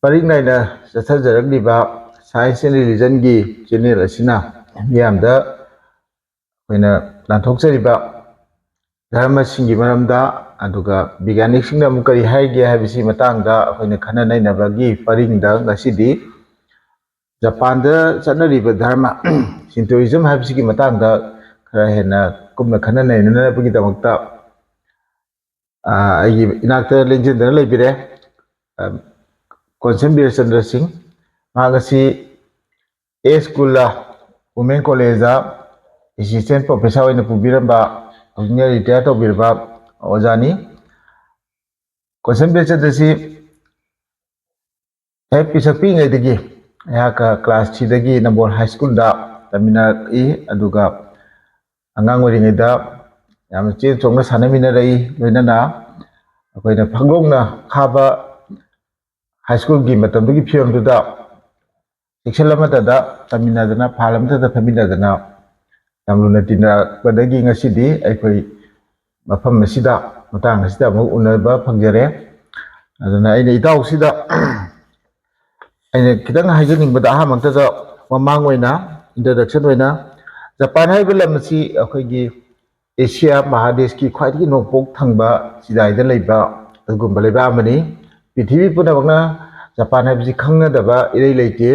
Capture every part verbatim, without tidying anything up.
ꯄꯔꯤꯡ ꯅꯥꯏꯅ ꯆꯠꯊꯖꯔꯛꯂꯤꯕ Science and Religionꯒꯤ channel ꯑꯁꯤꯅ ꯃꯤꯌꯥꯝꯗ ꯑꯩꯈꯣꯏꯅ ꯂꯥꯟꯊꯣꯛꯆꯔꯤꯕ ꯙꯔꯃꯁꯤꯡꯒꯤ ꯃꯔꯝꯗ, ꯑꯗꯨꯒ ꯕꯤꯒ꯭ꯌꯥꯅꯤꯛꯁꯤꯡꯅ ꯑꯃꯨꯛ ꯀꯔꯤ ꯍꯥꯏꯒꯦ ꯍꯥꯏꯕꯁꯤ ꯃꯇꯥꯡꯗ ꯑꯩꯈꯣꯏꯅ ꯈꯟꯅ ꯅꯩꯅꯕꯒꯤ ꯄꯔꯤꯡꯗ ꯉꯁꯤꯗꯤ ꯖꯄꯥꯟꯗ ꯆꯠꯅꯔꯤꯕ ꯙꯔꯃ Shintoism ꯍꯥꯏꯕꯁꯤꯒꯤ ꯃꯇꯥꯡꯗ ꯈꯔ ꯍꯦꯟꯅ ꯀꯨꯞꯅ ꯈꯟꯅ ꯅꯩꯅꯅꯕꯒꯤꯗꯃꯛꯇ ꯑꯩꯒꯤ ꯏꯅꯥꯛꯇ ꯂꯦꯡꯁꯤꯟꯗꯨꯅ ꯂꯩꯕꯤꯔꯦ ꯀꯣꯟꯁꯦꯝ ꯕꯤꯔꯆꯟꯗ꯭ꯔ ꯁꯤꯡ꯫ ꯃꯍꯥꯛ ꯑꯁꯤ ꯑꯦ ꯁ꯭ꯀꯨꯜꯗ, ꯋꯨꯃꯦꯟ ꯀꯣꯂꯦꯖꯇ assistant professor ꯑꯣꯏꯅ ꯄꯨꯕꯤꯔꯝꯕ, ꯍꯧꯖꯤꯛꯅ retire ꯇꯧꯕꯤꯔꯕ ꯑꯣꯖꯥꯅꯤ꯫ ꯀꯣꯟꯁꯦꯝ ꯕꯤꯔꯆꯟꯗ꯭ꯔ ꯁꯤ ꯍꯦꯛ ꯄꯤꯁꯛ ꯄꯤꯛꯏꯉꯩꯗꯒꯤ ꯑꯩꯍꯥꯛꯀ class threeꯗꯒꯤ ꯅꯝꯕꯣꯜ high schoolꯗ ꯇꯝꯃꯤꯟꯅꯔꯛꯏ꯫ ꯑꯗꯨꯒ ꯑꯉꯥꯡ ꯑꯣꯏꯔꯤꯉꯩꯗ ꯌꯥꯝꯅ ꯆꯦꯟ ꯆꯣꯡꯅ ꯁꯥꯟꯅꯃꯤꯟꯅꯔꯛꯏ꯫ ꯂꯣꯏꯅꯅ ꯑꯩꯈꯣꯏꯅ ꯐꯪꯒꯣꯡꯅ ꯈꯥꯕ high schoolꯒꯤ ꯃꯇꯝꯗꯨꯒꯤ ꯐꯤꯕꯝꯗꯨꯗ section ꯑꯃꯠꯇꯗ ꯇꯝꯃꯤꯟꯅꯗꯅ, ꯐꯥꯜ ꯑꯃꯠꯇꯗ ꯐꯝꯃꯤꯟꯅꯗꯅ ꯌꯥꯝ ꯂꯨꯅ ꯇꯤꯟꯅꯔꯛꯄꯗꯒꯤ ꯉꯁꯤꯗꯤ ꯑꯩꯈꯣꯏ ꯃꯐꯝ ꯑꯁꯤꯗ, ꯃꯇꯥꯡ ꯑꯁꯤꯗ ꯑꯃꯨꯛ ꯎꯅꯕ ꯐꯪꯖꯔꯦ꯫ ꯑꯗꯨꯅ ꯑꯩꯅ ꯏꯇꯥꯎꯁꯤꯗ ꯑꯩꯅ ꯈꯤꯇꯪ ꯍꯥꯏꯖꯅꯤꯡꯕꯗ, ꯑꯍꯥꯟꯕꯃꯛꯇꯗ ꯃꯃꯥꯡ ꯑꯣꯏꯅ, introduction ꯑꯣꯏꯅ, ꯖꯄꯥꯟ ꯍꯥꯏꯔꯤꯕ ꯂꯝ ꯑꯁꯤ ꯑꯩꯈꯣꯏꯒꯤ ꯑꯦꯁꯤꯌꯥ ꯃꯍꯥꯗꯦꯁꯀꯤ ꯈ꯭ꯋꯥꯏꯗꯒꯤ ꯅꯣꯡꯄꯣꯛ ꯊꯪꯕ ꯆꯤꯗꯥꯏꯗ ꯂꯩꯕ ꯑꯗꯨꯒꯨꯝꯕ ꯂꯩꯕꯥꯛ ꯑꯃꯅꯤ꯫ ꯄ꯭ꯔꯤꯊꯤꯕꯤ ꯄꯨꯝꯅꯃꯛꯅ ꯖꯄꯥꯟ ꯍꯥꯏꯕꯁꯤ ꯈꯪꯅꯗꯕ ꯏꯔꯩ ꯂꯩꯇꯦ꯫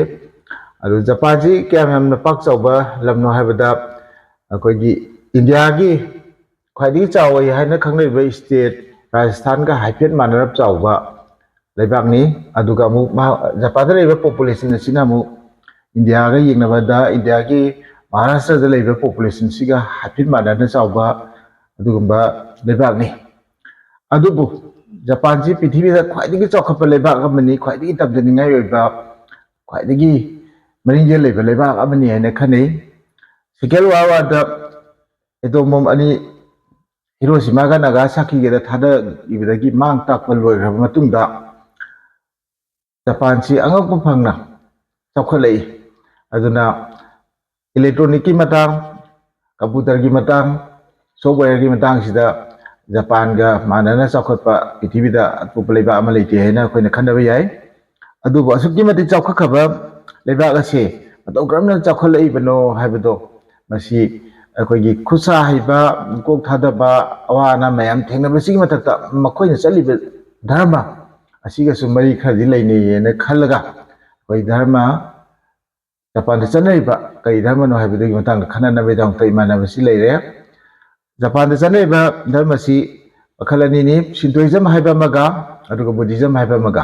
ꯑꯗꯨ ꯖꯄꯥꯟꯁꯤ ꯀꯌꯥꯝ ꯌꯥꯝꯅ ꯄꯥꯛ ꯆꯥꯎꯕ ꯂꯝꯅꯣ ꯍꯥꯏꯕꯗ, ꯑꯩꯈꯣꯏꯒꯤ ꯏꯟꯗꯤꯌꯥꯒꯤ ꯈ꯭ꯋꯥꯏꯗꯒꯤ ꯆꯥꯎꯋꯤ ꯍꯥꯏꯅ ꯈꯪꯅꯔꯤꯕ state ꯔꯥꯖꯁꯊꯥꯟꯒ ꯍꯥꯏꯐꯦꯠ ꯃꯥꯟꯅꯔꯞ ꯆꯥꯎꯕ ꯂꯩꯕꯥꯛꯅꯤ꯫ ꯑꯗꯨꯒ ꯑꯃꯨꯛ ꯃꯍꯥꯛ, ꯖꯄꯥꯟꯗ ꯂꯩꯔꯤꯕ population ꯑꯁꯤꯅ ꯑꯃꯨꯛ ꯏꯟꯗꯤꯌꯥꯒ ꯌꯦꯡꯅꯕꯗ ꯏꯟꯗꯤꯌꯥꯒꯤ ꯃꯍꯥꯔꯥꯁꯇ꯭ꯔꯗ ꯂꯩꯔꯤꯕ populationꯁꯤꯒ ꯍꯥꯏꯐꯦꯠ ꯃꯥꯟꯅꯅ ꯆꯥꯎꯕ ꯑꯗꯨꯒꯨꯝꯕ ꯂꯩꯕꯥꯛꯅꯤ꯫ ꯑꯗꯨꯕꯨ ꯖꯄꯥꯟꯁꯤ ꯄ꯭ꯔꯤꯊꯤꯕꯤꯗ ꯈ꯭ꯋꯥꯏꯗꯒꯤ ꯆꯥꯎꯈꯠꯄ ꯂꯩꯕꯥꯛ ꯑꯃꯅꯤ, ꯈ꯭ꯋꯥꯏꯗꯒꯤ ꯇꯝꯖꯅꯤꯡꯉꯥꯏ ꯑꯣꯏꯕ, ꯈ꯭ꯋꯥꯏꯗꯒꯤ ꯃꯔꯤꯡꯖꯦꯜ ꯂꯩꯕ ꯂꯩꯕꯥꯛ ꯑꯃꯅꯤ ꯍꯥꯏꯅ ꯈꯟꯅꯩ꯫ Second World Warꯗ atom bomb ꯑꯅꯤ ꯍꯤꯔꯣꯁꯤꯃꯥꯒ ꯅꯥꯒꯥꯁꯥꯀꯤꯒꯗ ꯊꯥꯗꯈꯤꯕꯗꯒꯤ ꯃꯥꯡ ꯇꯥꯛꯄ ꯂꯣꯏꯈ꯭ꯔꯕ ꯃꯇꯨꯡꯗ ꯖꯄꯥꯟꯁꯤ ꯑꯉꯛꯄ ꯐꯪꯅ ꯆꯥꯎꯈꯠꯂꯛꯏ꯫ ꯑꯗꯨꯅ electronicꯀꯤ ꯃꯇꯥꯡ, computerꯒꯤ ꯃꯇꯥꯡ, softwareꯒꯤ ꯃꯇꯥꯡꯁꯤꯗ ꯖꯄꯥꯟꯒ ꯃꯥꯟꯅꯅ ꯆꯥꯎꯈꯠꯄ ꯄ꯭ꯔꯤꯊꯤꯕꯤꯗ ꯑꯇꯣꯞꯄ ꯂꯩꯕꯥꯛ ꯑꯃ ꯂꯩꯇꯦ ꯍꯥꯏꯅ ꯑꯩꯈꯣꯏꯅ ꯈꯟꯅꯕ ꯌꯥꯏ꯫ ꯑꯗꯨꯕꯨ ꯑꯁꯨꯛꯀꯤ ꯃꯇꯤꯛ ꯆꯥꯎꯈꯠꯈ꯭ꯔꯕ ꯂꯩꯕꯥꯛ ꯑꯁꯦ ꯃꯇꯧ ꯀꯔꯝꯅ ꯆꯥꯎꯈꯠꯂꯛꯏꯕꯅꯣ ꯍꯥꯏꯕꯗꯣ, ꯃꯁꯤ ꯑꯩꯈꯣꯏꯒꯤ ꯈꯨꯠꯁꯥ ꯍꯩꯕ, ꯀꯣꯛ ꯊꯥꯗꯕ, ꯑꯋꯥ ꯑꯅꯥ ꯃꯌꯥꯝ ꯊꯦꯡꯅꯕꯁꯤꯒꯤ ꯃꯊꯛꯇ ꯃꯈꯣꯏꯅ ꯆꯠꯂꯤꯕ ꯙꯔꯃ ꯑꯁꯤꯒꯁꯨ ꯃꯔꯤ ꯈꯔꯗꯤ ꯂꯩꯅꯩꯌꯦꯅ ꯈꯜꯂꯒ, ꯑꯩꯈꯣꯏ ꯙꯔꯃ, ꯖꯄꯥꯟꯗ ꯆꯠꯅꯔꯤꯕ ꯀꯔꯤ ꯙꯔꯃꯅꯣ ꯍꯥꯏꯕꯗꯨꯒꯤ ꯃꯇꯥꯡꯗ ꯈꯟꯅꯅꯕꯒꯤꯗꯃꯛꯇ ꯏꯃꯥꯟꯅꯕꯁꯤ ꯂꯩꯔꯦ꯫ ꯖꯄꯥꯟꯗ ꯆꯠꯅꯔꯤꯕ ꯙꯔꯃꯁꯤ ꯃꯈꯜ ꯑꯅꯤꯅꯤ, ꯁꯤꯟꯇꯣꯏꯖꯝ ꯍꯥꯏꯕ ꯑꯃꯒ ꯑꯗꯨꯒ ꯕꯨꯙꯤꯖꯝ ꯍꯥꯏꯕ ꯑꯃꯒ꯫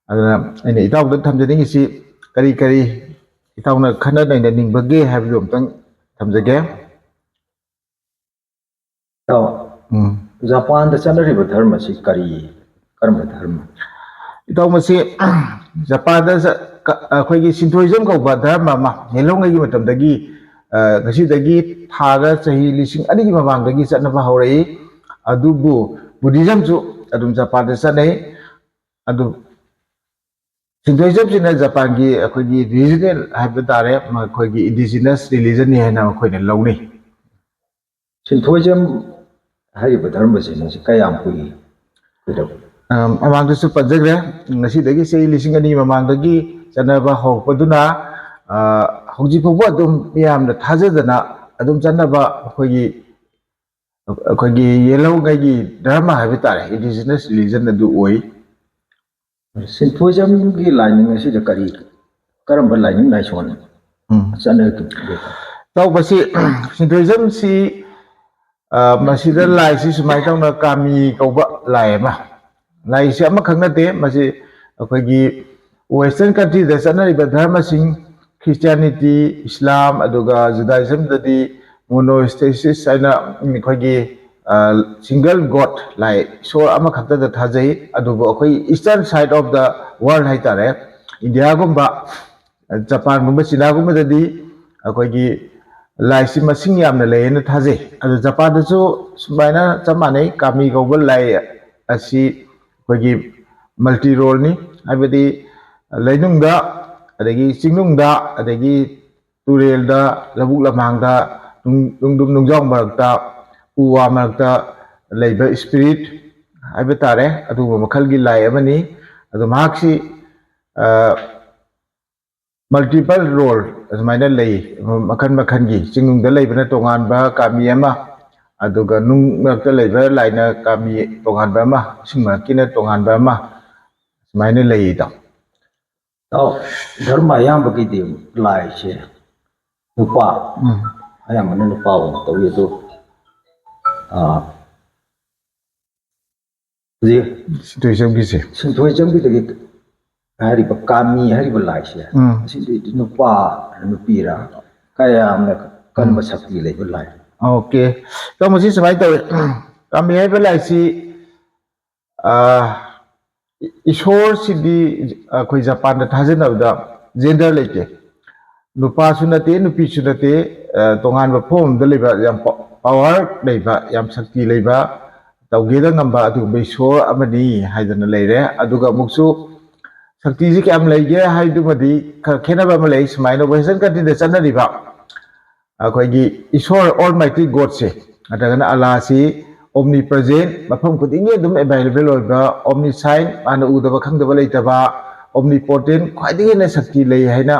ꯑꯗꯨꯅ ꯑꯩꯅ ꯏꯇꯥꯎꯗ ꯊꯝꯖꯅꯤꯡꯉꯤꯁꯤ ꯀꯔꯤ ꯀꯔꯤ ꯏꯇꯥꯎꯅ ꯈꯟꯅ ꯅꯩꯅꯅꯤꯡꯕꯒꯦ ꯍꯥꯏꯕꯗꯨ ꯑꯝꯇꯪ ꯊꯝꯖꯒꯦ꯫ ꯏꯇꯥꯎ, ꯎꯝ꯫ ꯖꯄꯥꯟꯗ ꯆꯠꯅꯔꯤꯕ ꯙꯔꯃꯁꯤ ꯀꯔꯤ, ꯀꯔꯝꯕ ꯙꯔꯃ? ꯏꯇꯥꯎ, ꯃꯁꯤ ꯖꯄꯥꯟꯗ ꯆ-, ꯀ-, ꯑꯩꯈꯣꯏꯒꯤ ꯁꯤꯟꯇꯣꯏꯖꯝ ꯀꯧꯕ ꯙꯔꯃ ꯑꯃ ꯍꯦꯂꯣꯡꯉꯩꯒꯤ ꯃꯇꯝꯗꯒꯤ, ꯑ, ꯉꯁꯤꯗꯒꯤ ꯊꯥꯒ ꯆꯍꯤ ꯂꯤꯁꯤꯡ ꯑꯅꯤꯒꯤ ꯃꯃꯥꯡꯗꯒꯤ ꯆꯠꯅꯕ ꯍꯧꯔꯛꯏ꯫ ꯑꯗꯨꯕꯨ ꯕꯨꯙꯤꯖꯝꯁꯨ ꯑꯗꯨꯝ ꯖꯄꯥꯟꯗ ꯆꯠꯅꯩ꯫ ꯑꯗꯨ ꯁꯤꯟꯇꯣꯏꯖꯝꯁꯤꯅ ꯖꯄꯥꯟꯒꯤ ꯑꯩꯈꯣꯏꯒꯤ ꯔꯤꯖꯅꯦꯜ ꯍꯥꯏꯕ ꯇꯥꯔꯦ, ꯃꯈꯣꯏꯒꯤ ꯏꯟꯗꯤꯖꯤꯅꯁ ꯔꯤꯂꯤꯖꯟꯅꯤ ꯍꯥꯏꯅ ꯃꯈꯣꯏꯅ ꯂꯧꯅꯩ꯫ ꯁꯤꯟꯊꯣꯏꯖꯝ ꯍꯥꯏꯔꯤꯕ ꯙꯔꯃꯁꯤꯅ ꯁꯤ ꯀꯌꯥꯝ ꯀꯨꯏꯔꯦ? ꯀꯨꯏꯔꯕ? ꯑ, ꯃꯃꯥꯡꯗꯁꯨ ꯄꯟꯖꯈ꯭ꯔꯦ, ꯉꯁꯤꯗꯒꯤ ꯆꯍꯤ ꯂꯤꯁꯤꯡ ꯑꯅꯤ ꯃꯃꯥꯡꯗꯒꯤ ꯆꯠꯅꯕ ꯍꯧꯔꯛꯄꯗꯨꯅ, ꯑ, ꯍꯧꯖꯤꯛ ꯐꯥꯎꯕ ꯑꯗꯨꯝ ꯃꯤꯌꯥꯝꯅ ꯊꯥꯖꯗꯅ ꯑꯗꯨꯝ ꯆꯠꯅꯕ ꯑꯩꯈꯣꯏꯒꯤ, ꯑꯩꯈꯣꯏꯒꯤ ꯌꯦꯜꯍꯧꯉꯩꯒꯤ ꯙꯔꯃ ꯍꯥꯏꯕ ꯇꯥꯔꯦ, ꯏꯟꯗꯤꯖꯤꯅꯁ ꯔꯤꯂꯤꯖꯟ ꯑꯗꯨ ꯑꯣꯏ꯫ ꯁꯤꯟꯊꯣꯏꯖꯝꯒꯤ ꯂꯥꯏꯅꯤꯡ ꯑꯁꯤꯗ ꯀꯔꯤ, ꯀꯔꯝꯕ ꯂꯥꯏꯅꯤꯡ ꯂꯥꯏꯁꯣꯟ ꯎꯝ꯫ ꯆꯠꯅꯔꯤꯒꯦ? ꯇꯧꯕꯁꯤ, ꯁꯤꯟꯊꯣꯏꯖꯝꯁꯤ, ꯑ, ꯃꯁꯤꯗ ꯂꯥꯏꯁꯤ ꯁꯨꯃꯥꯏꯅ ꯇꯧꯅ ꯀꯥꯃꯤ ꯀꯧꯕ ꯂꯥꯏ ꯑꯃ, ꯂꯥꯏꯁꯤ ꯑꯃꯈꯛ ꯅꯠꯇꯦ, ꯃꯁꯤ ꯑꯩꯈꯣꯏꯒꯤ ꯋꯦꯁꯇꯔꯟ ꯀꯟꯇ꯭ꯔꯤꯗ ꯆꯠꯅꯔꯤꯕ ꯙꯔꯃꯁꯤꯡ, ꯈ꯭ꯔꯤꯁꯇꯤꯌꯥꯅꯤꯇꯤ, ꯏꯁꯂꯥꯝ, ꯑꯗꯨꯒ ꯖꯨꯗꯥꯏꯖꯝꯗꯗꯤ ꯃꯣꯅꯣꯊꯤꯁꯤꯁ ꯍꯥꯏꯅ ꯑꯩꯈꯣꯏꯒꯤ, ꯑ, ꯁꯤꯡꯒꯜ ꯒꯣꯗ, ꯂꯥꯏ ꯏꯁꯣꯔ ꯑꯃꯈꯛꯇꯗ ꯊꯥꯖꯩ꯫ ꯑꯗꯨꯕꯨ ꯑꯩꯈꯣꯏ eastern side of the world ꯍꯥꯏꯇꯥꯔꯦ, ꯏꯟꯗꯤꯌꯥꯒꯨꯝꯕ, ꯖꯄꯥꯟꯒꯨꯝꯕ, ꯆꯤꯅꯥꯒꯨꯝꯕꯗꯗꯤ ꯑꯩꯈꯣꯏꯒꯤ ꯂꯥꯏꯁꯤ ꯃꯁꯤꯡ ꯌꯥꯝꯅ ꯂꯩꯌꯦꯅ ꯊꯥꯖꯩ꯫ ꯑꯗꯣ ꯖꯄꯥꯟꯗꯁꯨ ꯁꯨꯃꯥꯏꯅ ꯆꯞ ꯃꯥꯟꯅꯩ, ꯀꯥꯃꯤ ꯀꯧꯕ ꯂꯥꯏ ꯑꯁꯤ ꯑꯩꯈꯣꯏꯒꯤ ꯃꯜꯇꯤ ꯔꯣꯜꯅꯤ, ꯍꯥꯏꯕꯗꯤ ꯂꯩꯅꯨꯡꯗ, ꯑꯗꯒꯤ ꯆꯤꯡꯅꯨꯡꯗ, ꯑꯗꯒꯤ ꯇꯨꯔꯦꯜꯗ, ꯂꯧꯕꯨꯛ ꯂꯝꯍꯥꯡꯗ, ꯅꯨꯡ-, ꯅꯨꯡꯗꯨꯝ ꯅꯨꯡꯖꯥꯎ ꯃꯔꯛꯇ, ꯎ ꯋꯥ ꯃꯔꯛꯇ ꯂꯩꯕ ꯏꯁꯄꯤꯔꯤꯠ ꯍꯥꯏꯕ ꯇꯥꯔꯦ, ꯑꯗꯨꯒꯨꯝꯕ ꯃꯈꯜꯒꯤ ꯂꯥꯏ ꯑꯃꯅꯤ꯫ ꯑꯗꯣ ꯃꯍꯥꯛꯁꯤ ꯃꯜꯇꯤꯄꯜ ꯔꯣꯜ ꯑꯗꯨꯃꯥꯏꯅ ꯂꯩ, ꯃꯈꯜ ꯃꯈꯜꯒꯤ꯫ ꯆꯤꯡꯅꯨꯡꯗ ꯂꯩꯕꯅ ꯇꯣꯉꯥꯟꯕ ꯀꯥꯃꯤ ꯑꯃ, ꯑꯗꯨꯒ ꯅꯨꯡ ꯃꯔꯛꯇ ꯂꯩꯕ ꯂꯥꯏꯅ ꯀꯥꯃꯤ ꯇꯣꯉꯥꯟꯕ ꯑꯃ, ꯏꯁꯤꯡ ꯃꯔꯛꯀꯤꯅ ꯇꯣꯉꯥꯟꯕ ꯑꯃ, ꯁꯨꯃꯥꯏꯅ ꯂꯩ, ꯏꯇꯥꯎ꯫ ꯏꯇꯥꯎ, ꯙꯔꯃ ꯑꯌꯥꯝꯕꯒꯤꯗꯤ ꯂꯥꯏꯁꯦ ꯅꯨꯄꯥ, ꯎꯝ꯫ ꯑꯌꯥꯝꯕꯅ ꯅꯨꯄꯥ ꯑꯣꯏꯅ ꯇꯧꯏ꯫ ꯑꯗꯨ ꯑ, ꯍꯧꯖꯤꯛ ꯁꯤꯟꯊꯣꯏ ꯏꯆꯝꯒꯤꯁꯦ꯫ ꯁꯤꯟꯊꯣꯏ ꯏꯆꯝꯒꯤꯗꯒꯤ ꯍꯥꯏꯔꯤꯕ ꯀꯥꯃꯤ ꯍꯥꯏꯔꯤꯕ ꯂꯥꯏꯁꯦ, ꯎꯝ꯫ ꯑꯁꯤꯗꯤ ꯅꯨꯄꯥ ꯅꯨꯄꯤꯔ ꯀꯌꯥꯝꯅ ꯀꯟꯕ ꯁꯛꯇꯤ ꯂꯩꯕ ꯂꯥꯏ? ꯑꯣꯀꯦ꯫ ꯏꯇꯥꯎ, ꯃꯁꯤ ꯁꯨꯃꯥꯏꯅ ꯇꯧꯋꯤ꯫ ꯀꯥꯃꯤ ꯍꯥꯏꯕ ꯂꯥꯏꯁꯤ, ꯑ, ꯏꯁꯣꯔꯁꯤꯗꯤ ꯑꯩꯈꯣꯏ ꯖꯄꯥꯟꯗ ꯊꯥꯖꯅꯕꯗ ꯖꯦꯟꯗꯔ ꯂꯩꯇꯦ꯫ ꯅꯨꯄꯥꯁꯨ ꯅꯠꯇꯦ, ꯅꯨꯄꯤꯁꯨ ꯅꯠꯇꯦ, ꯑ, ꯇꯣꯉꯥꯟꯕ ꯐꯣꯝ ꯑꯃꯗ ꯂꯩꯕ, ꯌꯥꯝ ꯄꯥ-, ꯄꯥꯋꯔ ꯂꯩꯕ, ꯌꯥꯝ ꯁꯛꯇꯤ ꯂꯩꯕ, ꯇꯧꯒꯦꯗ ꯉꯝꯕ ꯑꯗꯨꯒꯨꯝꯕ ꯏꯁꯣꯔ ꯑꯃꯅꯤ ꯍꯥꯏꯗꯅ ꯂꯩꯔꯦ꯫ ꯑꯗꯨꯒ ꯑꯃꯨꯛꯁꯨ ꯁꯛꯇꯤꯁꯤ ꯀꯌꯥꯝ ꯂꯩꯒꯦ ꯍꯥꯏꯗꯨꯃꯗꯤ ꯈꯔ ꯈꯦꯠꯅꯕ ꯑꯃ ꯂꯩ꯫ ꯁꯨꯃꯥꯏꯅ ꯋꯦꯁꯇꯔꯟ ꯀꯟꯇ꯭ꯔꯤꯗ ꯆꯠꯅꯔꯤꯕ ꯑꯩꯈꯣꯏꯒꯤ ꯏꯁꯣꯔ, ꯑꯣꯜ ꯃꯥꯏꯇꯤ ꯒꯣꯗꯁꯦ ꯅꯠꯇ꯭ꯔꯒꯅ ꯑꯂꯥꯁꯤ ꯑꯣꯝꯅꯤ ꯄ꯭ꯔꯖꯦꯟ, ꯃꯐꯝ ꯈꯨꯗꯤꯡꯒꯤ ꯑꯗꯨꯝ ꯑꯦꯚꯥꯏꯂꯦꯕꯜ ꯑꯣꯏꯕ, ꯑꯣꯝꯅꯤ ꯁꯥꯏꯟ, ꯃꯥꯅ ꯎꯗꯕ ꯈꯪꯗꯕ ꯂꯩꯇꯕ, ꯑꯣꯝꯅꯤ ꯄꯣꯇꯦꯟ, ꯈ꯭ꯋꯥꯏꯗꯒꯤ ꯍꯦꯟꯅ ꯁꯛꯇꯤ ꯂꯩ ꯍꯥꯏꯅ,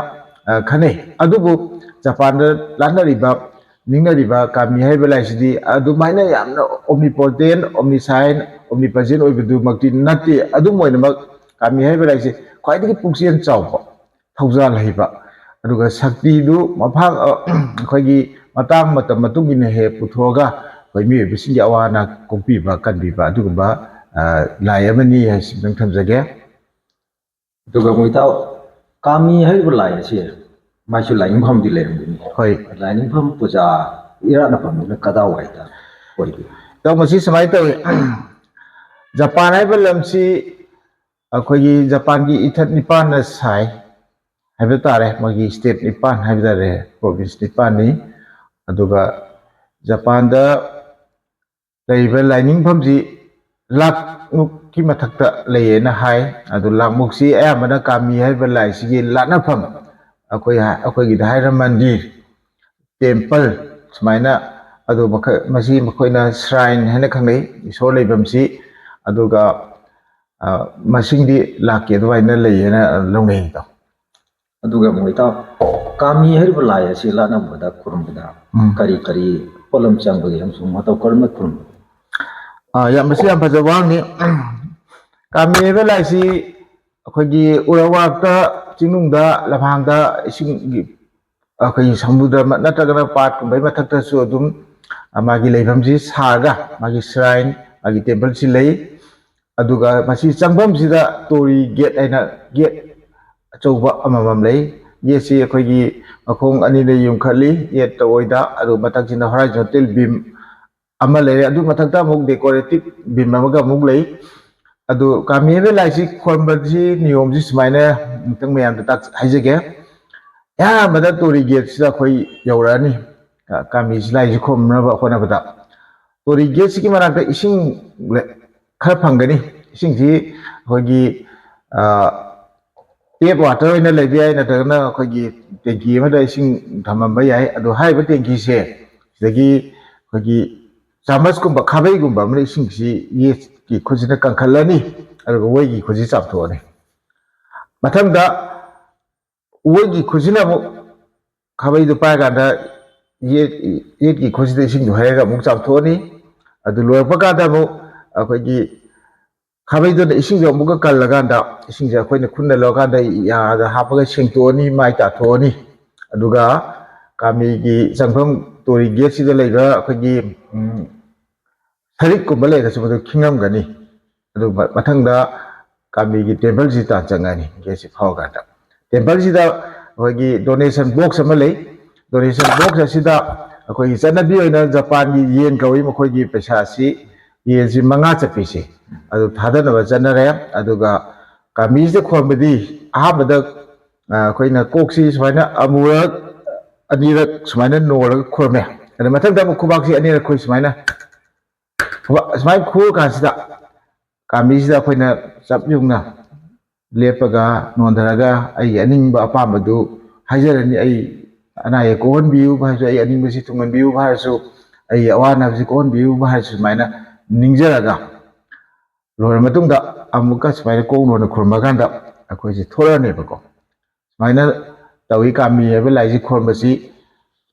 ꯑ, ꯈꯟꯅꯩ꯫ ꯑꯗꯨꯕꯨ ꯖꯄꯥꯟꯗ ꯂꯥꯠꯅꯔꯤꯕ, ꯅꯤꯡꯅꯔꯤꯕ ꯀꯥꯃꯤ ꯍꯥꯏꯔꯤꯕ ꯂꯥꯏꯁꯤꯗꯤ ꯑꯗꯨꯃꯥꯏꯅ ꯌꯥꯝꯅ ꯑꯣꯝꯅꯤ ꯄꯣꯇꯦꯟ, ꯑꯣꯝꯅꯤ ꯁꯥꯏꯟ, ꯑꯣꯝꯅꯤ ꯄ꯭ꯔꯖꯦꯟ ꯑꯣꯏꯕꯗꯨꯃꯛꯇꯤ ꯅꯠꯇꯦ꯫ ꯑꯗꯨꯝ ꯑꯣꯏꯅꯃꯛ ꯀꯥꯃꯤ ꯍꯥꯏꯔꯤꯕ ꯂꯥꯏꯁꯤ ꯈ꯭ꯋꯥꯏꯗꯒꯤ ꯄꯨꯛꯆꯦꯜ ꯆꯥꯎꯕ, ꯊꯧꯖꯥꯜ ꯍꯩꯕ, ꯑꯗꯨꯒ ꯁꯛꯇꯤꯗꯨ ꯃꯐꯥꯡ, ꯑ, ꯑꯩꯈꯣꯏꯒꯤ ꯃꯇꯥꯡ ꯃꯇꯝ ꯃꯇꯨꯡ ꯏꯟꯅ ꯍꯦꯛ ꯄꯨꯊꯣꯛꯑꯒ ꯑꯩꯈꯣꯏ ꯃꯤꯑꯣꯏꯕꯁꯤꯡꯒꯤ ꯑꯋꯥ ꯑꯅꯥ ꯀꯣꯛꯄꯤꯕ, ꯀꯟꯕꯤꯕ ꯑꯗꯨꯒꯨꯝꯕ, ꯑ, ꯂꯥꯏ ꯑꯃꯅꯤ ꯍꯥꯏꯁꯤꯃꯇꯪ ꯊꯝꯖꯒꯦ꯫ ꯑꯗꯨꯒ ꯑꯃꯨꯛ ꯏꯇꯥꯎ, ꯀꯥꯃꯤ ꯍꯥꯏꯔꯤꯕ ꯂꯥꯏ ꯑꯁꯤ ꯃꯥꯏꯁꯨ ꯂꯥꯏꯅꯤꯡꯐꯝꯗꯤ ꯂꯩꯔꯝꯒꯅꯤ꯫ ꯍꯣꯏ꯫ ꯂꯥꯏꯅꯤꯡꯐꯝ ꯄꯨꯖꯥ ꯏꯔꯥꯠꯅꯐꯝꯗꯨꯅ ꯀꯗꯥꯏꯋꯥꯏꯗ ꯑꯣꯏꯒꯦ? ꯏꯇꯥꯎ, ꯃꯁꯤ ꯁꯨꯃꯥꯏꯅ ꯇꯧꯏ꯫ ꯖꯄꯥꯟ ꯍꯥꯏꯕ ꯂꯝꯁꯤ ꯑꯩꯈꯣꯏꯒꯤ ꯖꯄꯥꯟꯒꯤ ꯏꯊꯠ ꯅꯤꯄꯥꯟꯅ ꯁꯥꯏ ꯍꯥꯏꯕ ꯇꯥꯔꯦ, ꯃꯣꯏꯒꯤ ꯁ꯭ꯇꯦꯠ ꯅꯤꯄꯥꯟ ꯍꯥꯏꯕ ꯇꯥꯔꯦ, ꯄ꯭ꯔꯣꯚꯤꯟꯁ ꯅꯤꯄꯥꯟꯅꯤ꯫ ꯑꯗꯨꯒ ꯖꯄꯥꯟꯗ ꯂꯩꯔꯤꯕ ꯂꯥꯏꯅꯤꯡꯐꯝꯁꯤ ꯂꯥꯛꯃꯨꯛꯀꯤ ꯃꯊꯛꯇ ꯂꯩꯌꯦꯅ ꯍꯥꯏ꯫ ꯑꯗꯨ ꯂꯥꯛꯃꯨꯛꯁꯤ ꯑꯌꯥꯝꯕꯅ ꯀꯥꯃꯤ ꯍꯥꯏꯔꯤꯕ ꯂꯥꯏꯁꯤꯒꯤ ꯂꯥꯠꯅꯐꯝ, ꯑꯩꯈꯣꯏ ꯍꯥꯏ-, ꯑꯩꯈꯣꯏꯒꯤꯗ ꯍꯥꯏꯔ ꯃꯟꯗꯤꯔ, ꯇꯦꯝꯄꯜ, ꯁꯨꯃꯥꯏꯅ, ꯑꯗꯨ ꯃꯈ-, ꯃꯁꯤ ꯃꯈꯣꯏꯅ ꯁ꯭ꯔꯥꯏꯟ ꯍꯥꯏꯅ ꯈꯪꯅꯩ, ꯏꯁꯣꯔ ꯂꯩꯐꯝꯁꯤ꯫ ꯑꯗꯨꯒ ꯑ, ꯃꯁꯤꯡꯗꯤ ꯂꯥꯛꯀꯤ ꯑꯗꯨꯃꯥꯏꯅ ꯂꯩꯌꯦꯅ ꯂꯧꯅꯩ, ꯏꯇꯥꯎ꯫ ꯑꯗꯨꯒ ꯑꯃꯨꯛ, ꯏꯇꯥꯎ, ꯀꯥꯃꯤ ꯍꯥꯏꯔꯤꯕ ꯂꯥꯏ ꯑꯁꯤ ꯂꯥꯠꯅꯕꯗ, ꯈꯨꯔꯨꯝꯕꯗ ꯎꯝ꯫ ꯀꯔꯤ ꯀꯔꯤ ꯄꯣꯠꯂꯝ ꯆꯪꯕꯒꯦ ꯑꯃꯁꯨꯡ ꯃꯇꯧ ꯀꯔꯝꯅ ꯈꯨꯔꯨꯝꯕꯒꯦ? ꯑ, ꯌꯥꯝ, ꯃꯁꯤ ꯌꯥꯝ ꯐꯖꯕ ꯋꯥꯍꯪꯅꯤ꯫ ꯀꯥꯃꯤ ꯍꯥꯏꯕ ꯂꯥꯏꯁꯤ ꯑꯩꯈꯣꯏꯒꯤ ꯎꯔꯋꯥꯛꯇ, ꯆꯤꯡꯅꯨꯡꯗ, ꯂꯝꯍꯥꯡꯗ, ꯏꯁꯤꯡꯒꯤ, ꯑꯩꯈꯣꯏꯒꯤ ꯁꯃꯨꯗ꯭ꯔ ꯅꯠꯇ꯭ꯔꯒꯅ ꯄꯥꯠꯀꯨꯝꯕꯒꯤ ꯃꯊꯛꯇꯁꯨ ꯑꯗꯨꯝ, ꯑ, ꯃꯥꯒꯤ ꯂꯩꯐꯝꯁꯤ ꯁꯥꯔꯒ ꯃꯥꯒꯤ shrine, ꯃꯥꯒꯤ temple ꯁꯤ ꯂꯩ꯫ ꯑꯗꯨꯒ ꯃꯁꯤ ꯆꯪꯐꯝꯁꯤꯗ ꯇꯣꯔꯤ gate ꯍꯥꯏꯅ gate ꯑꯆꯧꯕ ꯑꯃꯃꯝ ꯂꯩ꯫ Gate ꯁꯤ ꯑꯩꯈꯣꯏꯒꯤ ꯃꯈꯣꯡ ꯑꯅꯤꯗ ꯌꯨꯝꯈꯠꯂꯤ, gate ꯇ ꯑꯣꯏꯗ, ꯑꯗꯨ ꯃꯊꯛꯁꯤꯅ horizontal beam ꯑꯃ ꯂꯩꯔꯦ꯫ ꯑꯗꯨ ꯃꯊꯛꯇ ꯑꯃꯨꯛ decorative beam ꯑꯃꯒ ꯑꯃꯨꯛ ꯂꯩ꯫ ꯑꯗꯨ ꯀꯥꯃꯤ ꯍꯥꯏꯕ ꯂꯥꯏꯁꯤ ꯈꯣꯟꯕꯁꯤ ꯅꯤꯌꯣꯝꯁꯤ ꯁꯨꯃꯥꯏꯅ ꯑꯃꯨꯛꯇꯪ ꯃꯌꯥꯝꯗ ꯇꯥꯛ-, ꯍꯥꯏꯖꯒꯦ꯫ ꯑꯍꯥꯟꯕꯗ ꯇꯣꯔꯤ gate ꯁꯤꯗ ꯑꯩꯈꯣꯏ ꯌꯧꯔꯛꯑꯅꯤ꯫ ꯀꯥꯃꯤꯁꯤ ꯂꯥꯏꯁꯤ ꯈꯨꯔꯨꯝꯅꯕ ꯍꯣꯠꯅꯕꯗ ꯇꯣꯔꯤ gate ꯁꯤꯒꯤ ꯃꯅꯥꯛꯇ ꯏꯁꯤꯡ ꯂꯦ-, ꯈꯔ ꯐꯪꯒꯅꯤ꯫ ꯏꯁꯤꯡꯁꯤ ꯑꯩꯈꯣꯏꯒꯤ, ꯑ, tap water ꯑꯣꯏꯅ ꯂꯩꯕ ꯌꯥꯏ, ꯅꯠꯇ꯭ꯔꯒꯅ ꯑꯩꯈꯣꯏꯒꯤ tank ꯑꯃꯗ ꯏꯁꯤꯡ ꯊꯝꯃꯝꯕ ꯌꯥꯏ꯫ ꯑꯗꯣ ꯍꯥꯏꯔꯤꯕ tank ꯁꯦ ꯁꯤꯗꯒꯤ ꯑꯩꯈꯣꯏꯒꯤ ꯆꯥꯃꯁꯀꯨꯝꯕ, ꯈꯥꯕꯩꯒꯨꯝꯕ ꯑꯃꯅ ꯏꯁꯤꯡꯁꯤ ꯌꯦꯠꯀꯤ ꯈꯨꯠꯁꯤꯅ ꯀꯟꯈꯠꯂꯅꯤ, ꯑꯗꯨꯒ ꯑꯣꯏꯒꯤ ꯈꯨꯠꯁꯤ ꯆꯥꯝꯊꯣꯛꯑꯅꯤ꯫ ꯃꯊꯪꯗ ꯑꯣꯏꯒꯤ ꯈꯨꯠꯁꯤꯅ ꯑꯃꯨꯛ ꯈꯥꯕꯩꯗꯨ ꯄꯥꯏꯔꯀꯥꯟꯗ ꯌꯦꯠ-, ꯌꯦꯠꯀꯤ ꯈꯨꯠꯁꯤꯗ ꯏꯁꯤꯡꯗꯨ ꯍꯩꯔꯒ ꯑꯃꯨꯛ ꯆꯥꯝꯊꯣꯛꯑꯅꯤ꯫ ꯑꯗꯨ ꯂꯣꯏꯔꯛꯄ ꯀꯥꯟꯗ ꯑꯃꯨꯛ ꯑꯩꯈꯣꯏꯒꯤ ꯈꯥꯕꯩꯗꯨꯅ ꯏꯁꯤꯡꯗꯣ ꯑꯃꯨꯛꯀ ꯀꯜꯂꯀꯥꯟꯗ, ꯏꯁꯤꯡꯁꯦ ꯑꯩꯈꯣꯏꯅ ꯈꯨꯠꯅ ꯂꯧꯔꯀꯥꯟꯗ ꯌꯥꯗ ꯍꯥꯞꯄꯒ ꯁꯦꯡꯇꯣꯛꯑꯅꯤ, ꯃꯥꯏ ꯇꯥꯊꯣꯛꯑꯅꯤ꯫ ꯑꯗꯨꯒ ꯀꯥꯃꯤꯒꯤ ꯆꯪꯐꯝ ꯇꯣꯔꯤ gate ꯁꯤꯗ ꯂꯩꯕ ꯑꯩꯈꯣꯏꯒꯤ, ꯎꯝ, ꯁꯔꯤꯛꯀꯨꯝꯕ ꯂꯩꯔꯒꯁꯨ ꯃꯗꯨ ꯈꯤꯡꯉꯝꯒꯅꯤ꯫ ꯑꯗꯨꯒ ꯃꯊꯪꯗ ꯀꯥꯃꯤꯒꯤ temple ꯁꯤ ꯇꯥꯟ ꯆꯪꯉꯅꯤ, gate ꯁꯤ ꯐꯥꯎꯔꯀꯥꯟꯗ꯫ Temple ꯁꯤꯗ ꯑꯩꯈꯣꯏꯒꯤ donation box ꯑꯃ ꯂꯩ꯫ Donation box ꯑꯁꯤꯗ ꯑꯩꯈꯣꯏꯒꯤ ꯆꯠꯅꯕꯤ ꯑꯣꯏꯅ ꯖꯄꯥꯟꯒꯤ ꯌꯦꯟ ꯀꯧꯏ, ꯃꯈꯣꯏꯒꯤ ꯄꯩꯁꯥꯁꯤ, ꯌꯦꯟꯁꯤ ꯃꯉꯥ ꯆꯠꯄꯤꯁꯤ ꯑꯗꯨ ꯊꯥꯗꯅꯕ ꯆꯠꯅꯔꯦ꯫ ꯑꯗꯨꯒ ꯀꯥꯃꯤꯁꯤꯗ ꯈꯣꯟꯕꯗꯤ ꯑꯍꯥꯟꯕꯗ, ꯑ, ꯑꯩꯈꯣꯏꯅ ꯀꯣꯛꯁꯤ ꯁꯨꯃꯥꯏꯅ ꯑꯃꯨꯔꯛ, ꯑꯅꯤꯔꯛ ꯁꯨꯃꯥꯏꯅ ꯅꯣꯜꯂꯒ ꯈꯨꯔꯨꯝꯃꯦ꯫ ꯑꯗ ꯃꯊꯪꯗ ꯑꯃꯨꯛ ꯈꯨꯕꯥꯛꯁꯤ ꯑꯅꯤꯔꯛ ꯈꯨꯏ ꯁꯨꯃꯥꯏꯅ꯫ ꯈꯨꯕꯥꯛ ꯁꯨꯃꯥꯏꯅ ꯈꯨꯔ ꯀꯥꯟꯁꯤꯗ ꯀꯥꯃꯤꯁꯤꯗ ꯑꯩꯈꯣꯏꯅ ꯆꯞ ꯌꯨꯡꯅ ꯂꯦꯞꯄꯒ ꯅꯣꯟꯊꯔꯒ ꯑꯩꯒꯤ ꯑꯅꯤꯡꯕ ꯑꯄꯥꯝꯕꯗꯨ ꯍꯥꯏꯖꯔꯅꯤ꯫ ꯑꯩ ꯑꯅꯥ ꯑꯌꯦꯛ ꯀꯣꯛꯍꯟꯕꯤꯌꯨ ꯍꯥꯏꯔꯁꯨ, ꯑꯩ ꯑꯅꯤꯡꯕꯁꯤ ꯊꯨꯡꯍꯟꯕꯤꯌꯨ ꯍꯥꯏꯔꯁꯨ, ꯑꯩꯒꯤ ꯑꯋꯥ ꯑꯅꯥꯕꯁꯤ ꯀꯣꯛꯍꯟꯕꯤꯌꯨ ꯍꯥꯏꯔꯁꯨ, ꯁꯨꯃꯥꯏꯅ ꯅꯤꯡꯖꯔꯒ ꯂꯣꯏꯔ ꯃꯇꯨꯡꯗ ꯑꯃꯨꯛꯀ ꯁꯨꯃꯥꯏꯅ ꯀꯣꯛ ꯂꯣꯟꯅ ꯈꯨꯔꯨꯝꯃꯀꯥꯟꯗ ꯑꯩꯈꯣꯏꯁꯦ ꯊꯣꯛꯂꯛꯑꯅꯦꯕꯀꯣ꯫ ꯁꯨꯃꯥꯏꯅ ꯇꯧꯏ, ꯀꯥꯃꯤ ꯍꯥꯏꯕ ꯂꯥꯏꯁꯤ ꯈꯨꯔꯨꯝꯕꯁꯤ꯫